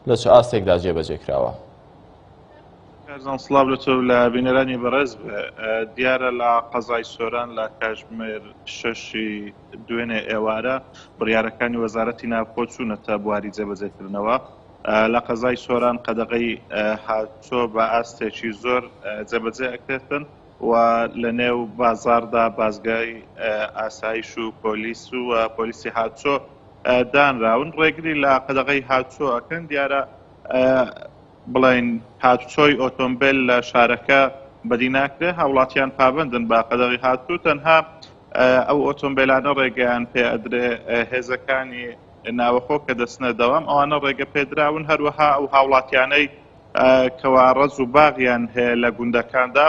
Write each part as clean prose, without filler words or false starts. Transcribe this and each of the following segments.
لە چ ئاستێکدا جێبەجێ کراوە؟ کارزان سڵاو لە تۆ لە بینەرانی بەڕێز بێ دیارە لە قەزای سۆران لە کاژمێر شەشی دوێنێ ئێوارە بڕیارەکانی وەزارەتی ناوخۆ چوونەتە بواری جێبەجێکردنەوە لە قەزای سۆران قەدەغەی هاتوچۆ بە ئاستێکی زۆر جێبەجێ ئەکرێتن و لە نێو بازاردا بازگای ئاسایش و پۆلیس و پۆلیسی هاتوچۆ دانراون ڕێگری لە قەدەغەی هاتوچۆ ئەکەن دیارە بڵێن هاتوچۆی ئۆتۆمبیل لە شارەکە بەدی ناکرێ هاوڵاتیان پابندن بە قەدەغی هاتوو تەنها ئەو ئۆتۆمبیلانە ڕێگەیان پێ ئەدرێ هێزەکانی ناوەخۆ کە دەچنە دەوام ئەوانە ڕێگە پێدراون هەروەها ئەو هاوڵاتیانەی کەوا ڕەز و باغیان هەیە لە گوندەکاندا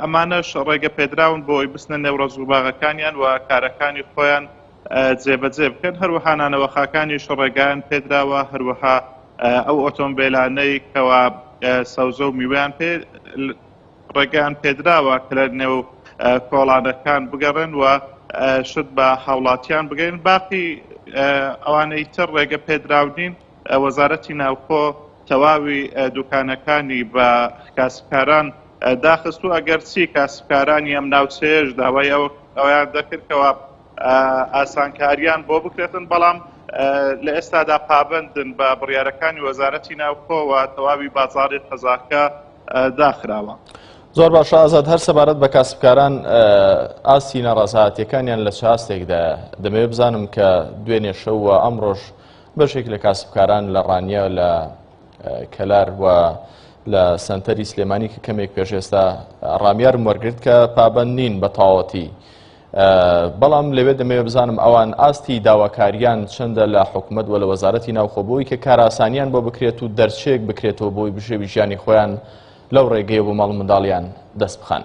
ئەمانەش ڕێگە پێدراون بۆ ئەوی بچنە نێو ڕەز و باغەکانیان و کارەکانی خۆیان جێبەجێ بکەن هەروەها نانەوەخاکانیش ڕێگایان پێدراوە هەروەها ئەو ئۆتۆمبیلانەی کەوا سەوزە و میوەیان پێ ڕێگەیان پێدراوە کە لە نێو کۆڵانەکان بگەڕێن و شت بە هاوڵاتیان بگەین باقی ئەوانەی تر ڕێگە پێدراو نین وەزارەتی ناوخۆ تەواوی دوکانەکانی بە کاسبکاران داخست و ئەگەرچی کاسبکارانی ئەم ناوچەیەش داوای ئەویان دەکرد کەوا ئاسانکاریان بۆ بکرێتن بەڵام لە ئێستادا پابندن بە بڕیارەکانی وەزارەتی ناوخۆوە تەواوی بازاری قەزاکە داخراوە. زۆر باشە ئازاد هەر سەبارەت بە کاسبکاران ئاستی ناڕەزایەتیەکانیان لە چ ئاستێکدایە؟ دەمەوێت بزانم کە دوێنێ شەو و ئەمڕۆش بەشێک لە کاسبکاران لە ڕانیە لە کەلار و لە سەنتەری سلێمانی کە کەمێک پێش ئێستا ڕامیارم وەرگرت کە پابند نین بە تەواوەتی بەڵام لەوێ دەمەوێت بزانم ئەوان ئاستی داواکاریان چەندە لە حکومەت و لە وەزارەتی ناوخۆ بۆی کە کاراسانیان بۆ بکرێت و دەرچێک بکرێتەوە بۆی بژێوی ژیانی خۆیان لەو ڕێگەیە بۆ ماڵ منداڵیان دەست بخەن.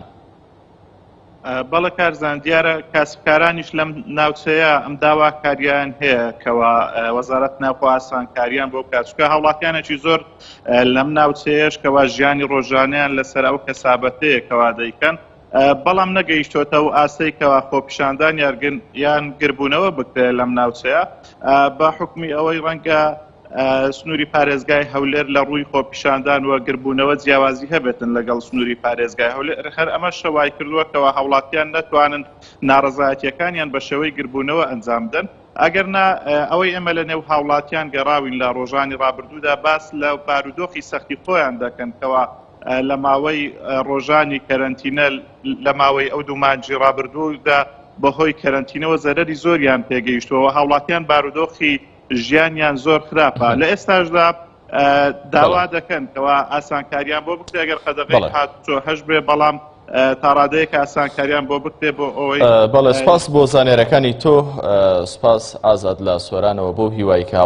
بەڵێ کارزان دیارە کاسبکارانیش لەم ناوچەیە ئەم داواکاریان هەیە کەوا وەزارەت ناوخۆ ئاسانکاریان بۆ بکات چونکە هاوڵاتیانێکی زۆر لەم ناوچەیەش کەوا ژیانی ڕۆژانیان لەسەر ئەو کەسابەتەیە کەوا دەیکەن بەڵام نەگەیشتۆتە و ئاستەی کەوا خۆپیشاندان یان گربوونەوە بکرێت لەم ناوچەیە بە حکومی ئەوەی ڕەنگە سنووری پارێزگای هەولێر لە ڕووی خۆپیشاندان و گربوونەوە جیاوازی هەبێتن لەگەڵ سنووری پارێزگای هەولێر هەر ئەمەشە وای کردووە کەوا هاوڵاتیان نەتوانن ناڕەزایەتیەکانیان بە شێوەی گربوونەوە ئەنجام بدەن ئەگەر نا ئەوەی ئێمە لە نێو هاوڵاتیان گەڕاوین لە ڕۆژانی ڕابردوودا باس لە بارودۆخی سەختی خۆیان دەکەن کەوا لە ماوەی ڕۆژانی کەرەنتینە لە ماوەی ئەو دوو مانگی ڕابردوودا بەهۆی کەرەنتینەوە زەرەری زۆریان پێگەیشتووە هاوڵاتیان بارودۆخی ژیانیان زۆر خراپە لە ئێستاشدا داوا دەکەن کەوا ئاسانکاریان بۆ بکرێت گەر قەدەغەی هاتوچۆ هەش بێ بەڵام تاڕادەیەک ئاسانکاریان بۆ بکرێ بۆ ئەوەی بەڵێ سپاس بۆ زانیارەکانی تۆ سپاس ئازاد لە سۆرانەوە بۆ هیوای کە.